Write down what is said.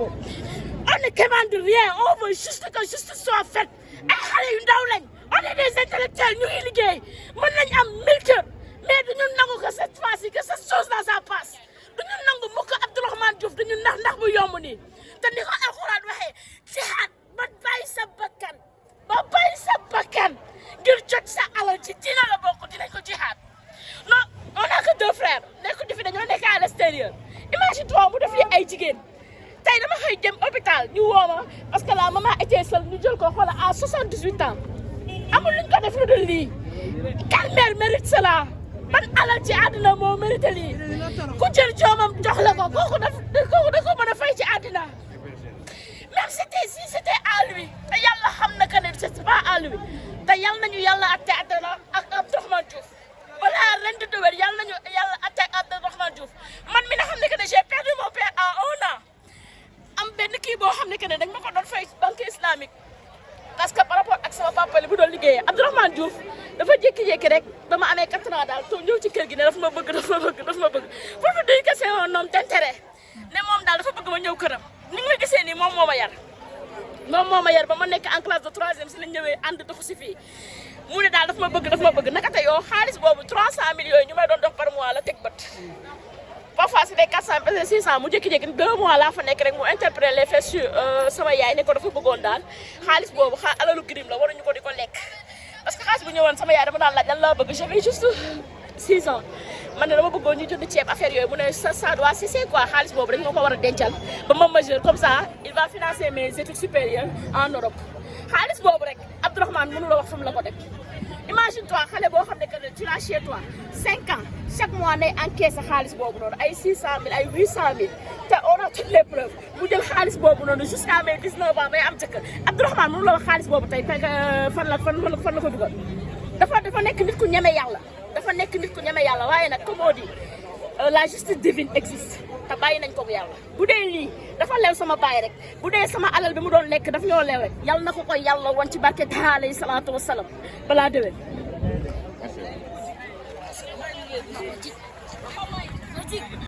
On ne commande rien, on veut juste que justice soit faite. Ay xale yu ndaw lañ, on est des intellectuels, ñu ngi liggéey, mën nañ am 1000 kër, mais duñu nangu que cette fois-ci que cette chose là ça passe. Duñu nangu mukk Abdourahmane Diouf duñu ndax bu yomb nii. Te ni ko alxuraan waxee, jihaad ba bàyyi sa bakkan ngir jot sa alal ci dina la bokk dinañ ko jihaad. Non, on a que 2 frères, nekkuñu fi dañoo nekk à l'extérieur. Imagine-toi mu def li ay jigéen. Tey dama xëy dem hôpital ñu woo ma parce que la maman était seule ñu jël ko xoolal à 78 ans amul luñ ko def lu dul lii quelle mère mérite cela ban alal ci àddina moo mérite lii ku jël joomam jox la ko kooku da ko mën a fay ci àddina même si c'était à lui te yàlla xam na que ne c'est pas à lui te yal nañu yàlla atte àddina ak Abdourahmane Diouf balaa ren di déwén yal nañu yàlla atte ak Abdourahmane Diouf man mi nga xam ne que ne j'ai perdu mon père en 1 an. am benn kii boo xam ne que ne dañ ma ko doon fay banque islamique parce que par rapport ak sama papa li bu doon liggéeyee Abdourahmane Diouf dafa jékki-jékki rek ba ma amee 4 ans daal to ñëw ci kër gi ne daf ma bëgg pour vous dire que c'est un homme d'intérêt ne moom daal dafa bëgg ma ñëw këram ni nga gisee nii moom moo ma yar ba ma nekk en classe de 3e si lañ ñëwee ànd doxu si fii mu ne daal daf ma bëgg naka te yow xaalis boobu 300 000 yooyu ñu may doon dox par mois la teg bët parfois c'était 400 peut-être 600 mu jékki-jékki 2 mois laa fa nekk rek mu interpréter les faits sur sama yaay ne ko dafa bëggoon daal xaalis boobu alalu crime la waruñu ko di ko lekk parce que xaalis bu ñëwoon sama yaay dama daan laaj lan laa bëgg j'avais juste 6 ans man ne dama bëggoon ñu jënd ceeb affaire yooyu mu ne ça doit c'est quoi xaalis boobu rek nga ko war a dencal ba ma majeur comme ça il va financer mes études supérieures en Europe xaalis boobu rek Abdourahmane mënu la wax fu mu la ko def. Imagine-toi xale boo xam ne que tu l'as chez toi 5 ans chaque mois nay encaissé xaalis boobu noonu ay 600 000 ay 800 000 te on a toutes les preuves mu jël xaalis boobu noonu jusqu'à mes 19 ans may am jëkkër Abdourahmane mënu la wax xaalis boobu tey fan la ko dugal dafa nekk nit ku ñeme yàlla waaye nag comme on dit la justice divine existe te bàyyi nañ ko bu yàlla bu dee lii dafa leew sama baay rek bu dee sama alal bi mu doon lekk daf ñoo leew rek yàlla na ko koy yàlla wan ci barke Taha alayhi salaatu wasalaam balaa déwén.